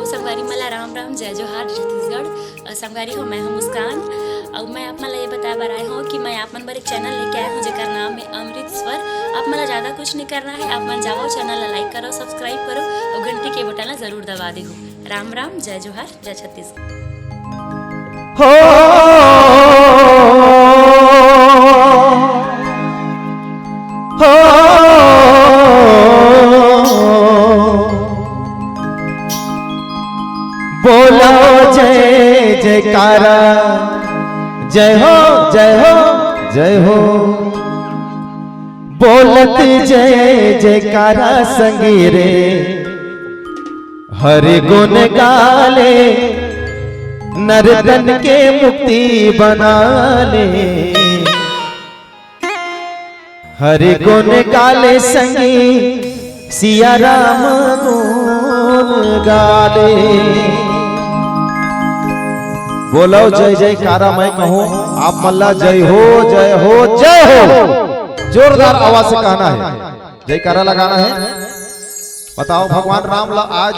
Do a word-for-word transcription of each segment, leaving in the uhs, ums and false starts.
संगवारी मन ला राम राम, जय जोहार, जय छत्तीसगढ़। अ, संगवारी हो, मैं हूं मुस्कान। अउ मैं आप मन ला ये बताए बर आए हूं कि मैं आप मन बर एक चैनल लेके आए हूं, जेकर नाम है अमृत स्वर। आप मन ला ज्यादा कुछ नहीं करना है, आप मन जाओ, चैनल ला लाइक करो, सब्सक्राइब करो अउ घंटी के बटन ला जरूर दबा देहू। राम राम, जय जोहार, जय छत्तीसगढ़। हो, हो, बोलो जय जयकारा, जय हो, जय हो, जय हो। बोलत जय जयकारा संगी रे, हरि गुण गाले, नर तन के मुक्ति बना ले। हरि गुण गाले संगी, सिया राम गुण गाले। बोलो जय जयकारा, मैं कहूँ आप मन ला जय हो, जय हो, जय हो। जोरदार आवाज से कहना है, जयकारा लगाना है। बताओ, भगवान राम ला आज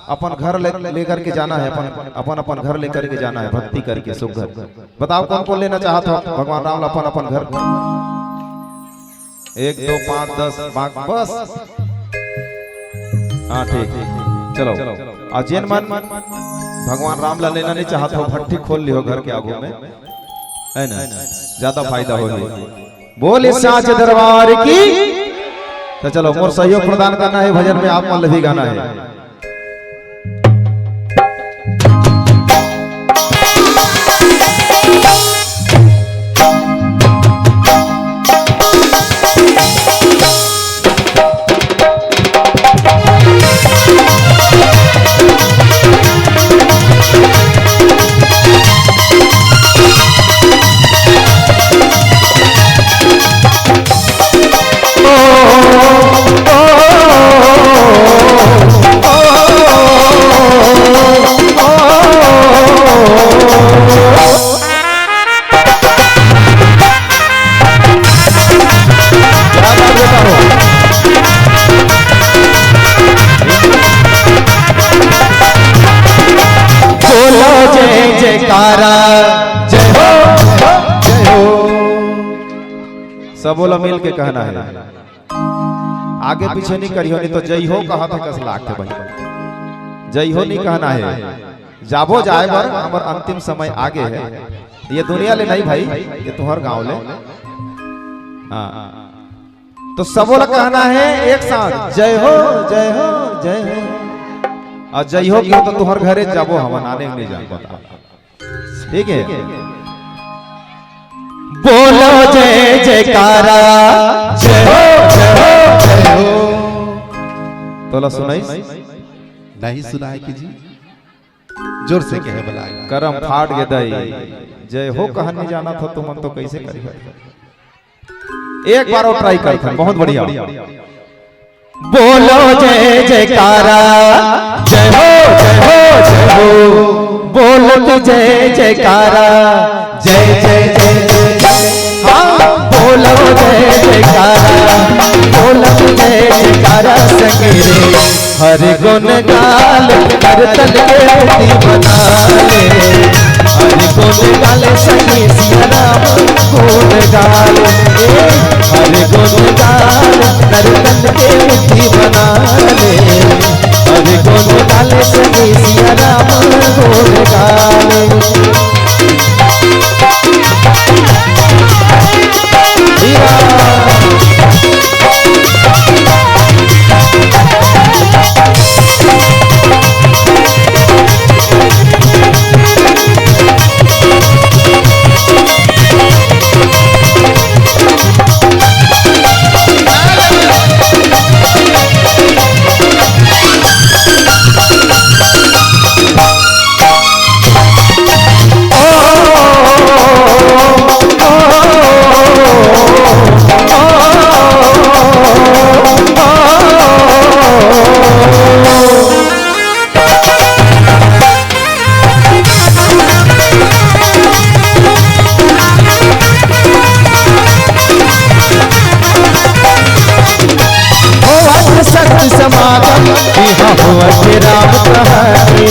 अपन घर ले, लेकर के जाना है, अपन, अपन, अपन घर लेकर के जाना है, भक्ति करके सुघर। बताओ, कौन कौन लेना चाहत हो भगवान राम ला अपन, अपन घर? एक, दो, पाँच, दस, बाग, बस। हाँ, ठीक, चलो। अउ जेन मन भगवान राम ला लेना नहीं चाहत हो, भट्ठी खोल लियो घर के आगू में, है ना, ज्यादा फायदा होही। बोले साच दरबार की। तो चलो, मोर सहयोग प्रदान करना है, भजन में आप मन ला भी गाना है। बोलो जय जयकारा, जय हो, जय हो। सबो ला मिल के कहना है, आगे पीछे नहीं करियो, नहीं तो जय हो कहा था कस लाग के भाई, जय हो नहीं कहना है। जाबो जाए बर हमर अंतिम समय आगे है, ये दुनिया ले नहीं भाई, ये तुहर गांव ले। हाँ, तो सबो ला कहना है एक साथ, जय हो, जय हो, जय हो। अउ जय हो क्यों तो तुहर घरे जाबो, हमन आने नहीं जान पता। ठीक है, बोलो जय जयकारा, जय हो, जय हो, जय हो। तोला सुनाई? नहीं सुनाई कि जी। जोर से कहे बलाए। करम फाट गे दई। जय हो कहन नहीं जाना था तुमन तो कैसे करी? एक बार और ट्राई करते हैं, बहुत बढ़िया। बोलो जय जयकारा, जय हो, जय हो, जय हो। बोलत जय जयकारा, जय जय जय जय जय। हाँ, बोलो जय जयकारा, बोलत जय जयकारा संगे रे। हरि गुण गाल, हर तन के मुक्ति बना ले। हरि गुण गाल संगे सिया राम गुण गाल। ए, हरि गुण गाल, हर तन के मुक्ति बना ले। हरि गुण गाल संगे सिया राम गुण गाल। होवत सत समागम, इहाँ होवत राम कहानी।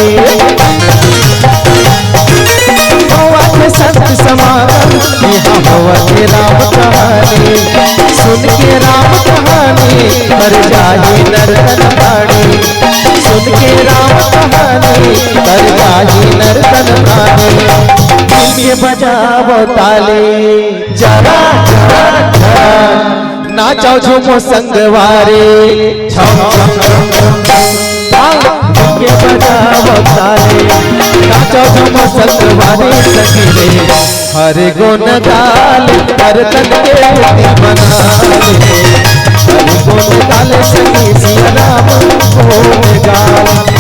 राम कहानी, सुन के राम कहानी, हर जाही नर तन प्राणी। सुन के राम कहानी, हर जाही नर तन प्राणी। मिलके बजावो ताली, जरा, जरा, जरा। नाचो झूमो संगवारी, छम, छम, छम, छम, छम। हाँ, मिलके बजावो ताली, नाचो झूमो संगवारी संगी रे। हर गुण गाल, हर तन के बुद्धि बना ले। हर गुण गाल संगी सिया राम गुण गाल।